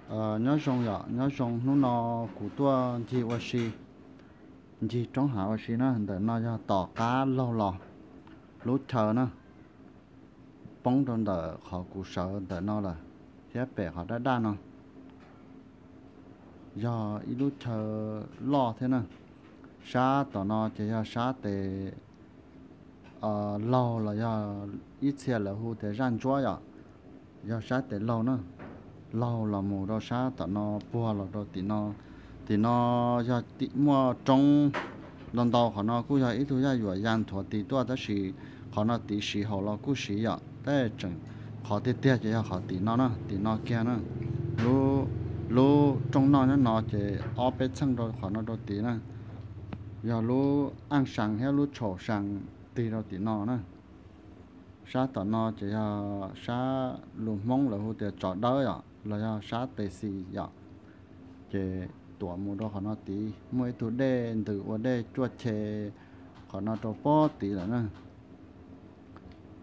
Nyob zoo yom, nyob zoo, hnub no kuv tuaj ncig ua si, ncig roob hav ua si na. Ntawm no yog tom qab laug los lub chaw na, poob rau ntawm qhov kuv sawv ntawm no lawm, thiab pem qhov daj daj no yog ib lub chaw loj thiab na. Sab tom no ces yog sab tes laug los yog ib txhia lawv hu tias zaj ntsuab yom, yog sab tes laug na. Laug los mus rau sab tom no, puag los rau tim no. Tim no yog muaj roob ntau ntau, qhov no kuj yog ib tug yaj yuam ya nthuav tis tuaj, tab sis qhov no tiv siv haum los kuj siv yom, tab tseem qhov tiag tiag ces yog qhov tim no na, tim no kiag na. Lub rooj noj nyob no ces ob peb txheej rau qhov no rau tid na, yog lub aj saas thiab lub tshaum saas tig rau tim no na. Sab tom no ces yog sab lus Hmoob lawv hu tias tsov dawb yom, los yog sab tes xis yom. Ces tuam mus rau qhov no tid muaj ib tug dej ntws ua dej cuaj che qhov no rau pob tid lawm na.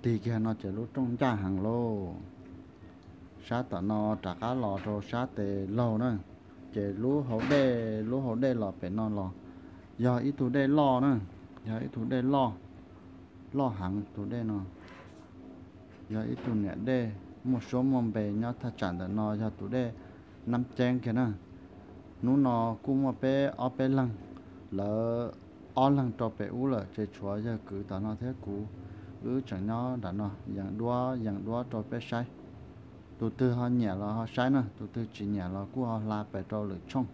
Tig kiag no ces lub rooj ncaj heev lauj. Sab tom no rov qab los rau sab tes laug na, ces lub hau dej, lub hau dej los pem no los yog ib tug dej loj na, yog ib tug dej loj, loj heev tus dej no. Yog ib tug niam dej muaj suab muaj npe nyob thaj tsam ntawm no, yog tus dej Nab Ceeb kiag na. Hnub no kuj muaj peb ob peb leeg, lawv ob leeg rau pem ub lawm, ces tshuav yawg kwv tom no thiab kuv, wb tseem nyob nram no yees duab yees duab rau peb saib. Tus twg ho nyiam los ho saib na, tus twg tsis nyiam los kuj ho hla pem rau lwm tshooj.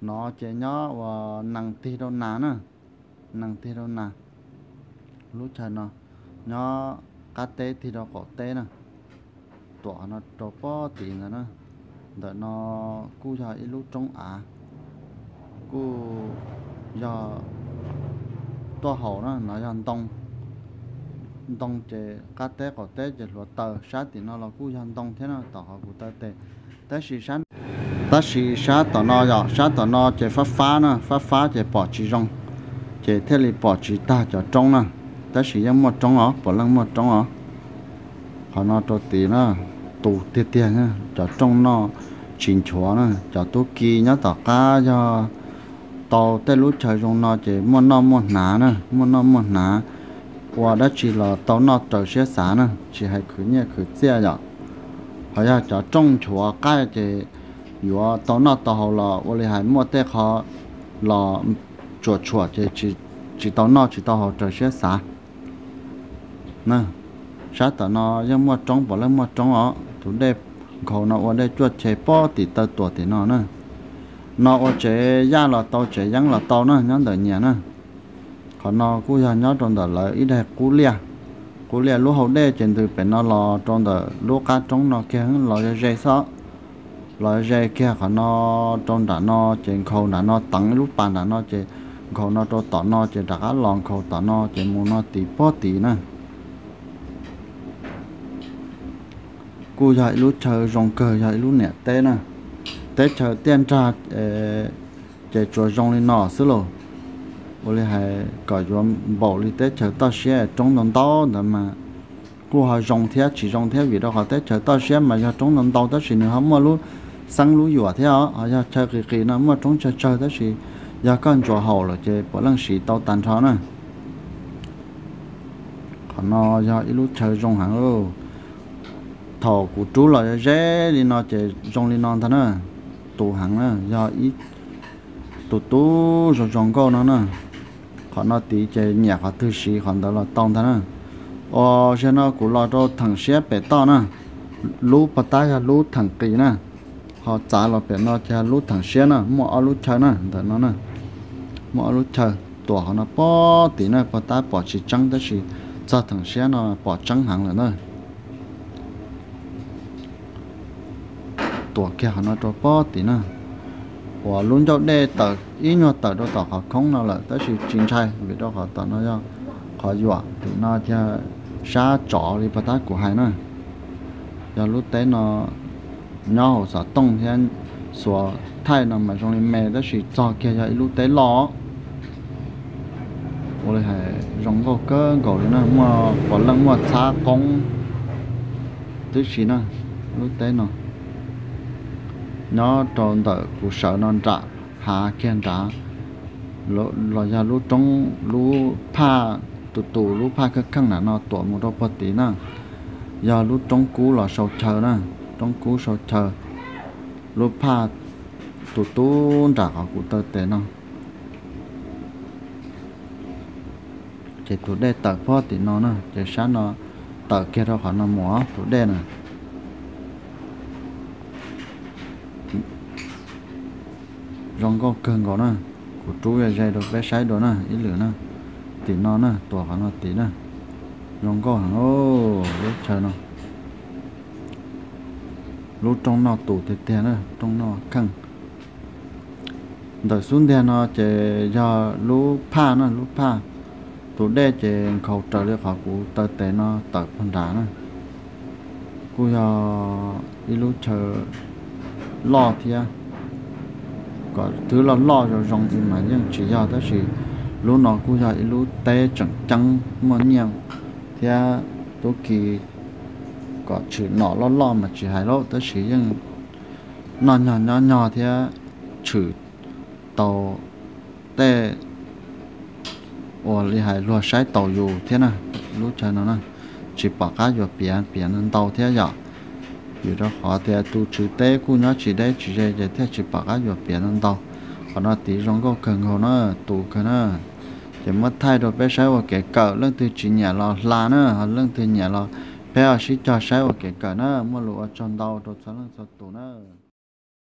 No ces nyob uas nees tig rau nas na, nees tig rau nas. Lub chaw no nyob qab teb tig rau qaum teb na, tuam no rau pob tid ntawd na. Ntawm no kuj yog ib lub roob av, kuj yog tuaj haus na, no yog ntoo, ntoo ces qab teb qaum teb ces hluav taws, sab tim no los kuj yog ntoo thiab na, tom qhov kuv taw tes. Tab sis sab, tab sis sab tom no yom, sab tom no ces fab fab na, fab fab ces pom tsis zoo, ces thiaj li pom tsis tag cov roob na. Tab sis yeej muaj roob os, puav leej muaj roob os. Qhov no rau tid na, tus tiag tiag, cov rooj noj tsis nchuav na. Cov tub ki nyob tom qab yog tau tej lub chaw zoo no ces muaj noj muaj hnav na, muaj noj muaj hnav, ua dab tsi los tau noj raws siab xav na, tsis hais khwv nyiaj khwv txiaj yom. Ho yog cov rooj nchuav qaij ces yuav tau noj tau haus los ua li hais muaj tej qho los tsuam tshuam ces tsis tau noj tsis tau haus raws siab xav na. Sab tom no yeej muaj roob, puav leej muaj roob os. Tus dej nkhaus no ua dej cuaj che pob tim taw tuam tim no na. No ua tsev yaj los tau, tsev yeeb los tau na, nyob ntawm nyias na. Qhov no kuj yog nyob rau ntawm lawv ib daig qub liaj. Qub liaj lub hau dej ces ntws pem no los rau ntawm lub qab roob no kiag los ze xwb. Los ze kiag qhov no rau nram no ces nkhaus nram no, teev lub pas nram no ces nkhaus no rau tom no ces rov qab los nkhaus tom no ces mus no tid pob tid na. Kuj yog ib lub chaw zoo kawg, yog ib lub niam teb na. Teb chaws tiaj nrag ces tsuas zoo li no xwb lauj. Ua li hais kom yuav npaum li teb chaws toj siab roob ntau ntau ntawd mas kuj ho zoo thiab tsis zoo thiab, vim rau qhov teb chaws toj siab mas yog roob ntau ntau tab sis nws ho muaj lub xeeb lub yuam thiab os. Ho yog chaw qis qis no muaj roob tsawg tsawg tab sis yog koj ntsuas haum lawm ces puav leej siv tau tag nrho na. Qhov no yog ib lub chaw zoo heev. Thaum kuv rub los ze li no ces zoo li no ntag na. Tus heev na, yog ib tus tub zoo zoo nkauj no na. Qhov no tid ces nyiam qhov twg siv qhov ntawd los tau ntag na. Ua ziag no kuv los rau theem siab pem toj na, lub pov tab yog lub theem qis na, ho txav los pem no ces yog lub theem siab na, muaj ob lub chaw na, ntawm no na, muaj ob lub chaw. Tuam qhov no pob tim na, pov tab pom tsis tseeb tab sis txog theem siab no pom tseeb heev lawm na. Tuam kiag qhov no rau pob tim na, uas lub ncauj dej tawm ib nyuag tawm rau tom qhov khoob no lawm tab sis tsis ntshai vim rau qhov tom no yog qhov yuam, tim no yog sab tsov li pov tab kuv hais na. Yog lub teb no nyob hauv xov tooj thiab xuas thaij no mas zoo li me tab sis txog kiag yog ib lub teb loj. Ua li hais zoo nkauj kawg nkaus li na, muaj puav leej muaj txhab qoob tib si na, lub teb no. nyob rau ntawm kuv sawv no nram hav kiag nrad, los yog lub roob, lub phaj, tus tus lub phaj kheej kheej nram no tuam mus rau puag tid na, yog lub roob kub los sau chaw na, roob kub sau chaw, lub phaj tus tub nram qhov kuv taw tes no. Ces tus dej tawm puag tim no na, ces sab no tawm kiag rau qhov no mus tus dej na. Zoo nkauj kawg nkaus na, kuv rub ze rau peb saib dua na ib lwm na. Tim no na, tuam qhov no tid na, zoo nkauj heev lub chaw no. Lub rooj noj tus tiag tiag na, rooj noj kheej. Ntawm xub ntiag no ces yog lub phaj na, lub phaj. Tus dej ces nkhaus raws li qhov kuv taw tes no tawm puag nrad na. Kuj yog ib lub chaw loj thiab, kom twb loj loj zoo zoo li mas yeej tsis yog, tab sis lub no kuj yog ib lub teb tseem ceeb muaj nyiaj thiab tub ki kom tshwm nom loj loj mas tsis hais lauj, tab sis yeej noj nyog nyob nyog thiab tshwm tau tej uas li hais luag saib taus yus thiab na. Lub chaw no na, tsis pom qab yuav piav piav ntau thiab yom, vim rau qhov tias tus tswv teb kuj nyob tsis deb tsis ze ces thiaj tsis pom qab yuav piav ntau. Qhov no tid zoo nkauj kawg nkaus na, tus kawg na. Ces muab thaij rau peb saib ua kev kawm, leej twg tsis nyiam los hla na, ho leej twg nyiam los peb ho sib cog saib ua kev kawm na. Muaj lus ua tsaug ntau rau txhua leej txhua tus na.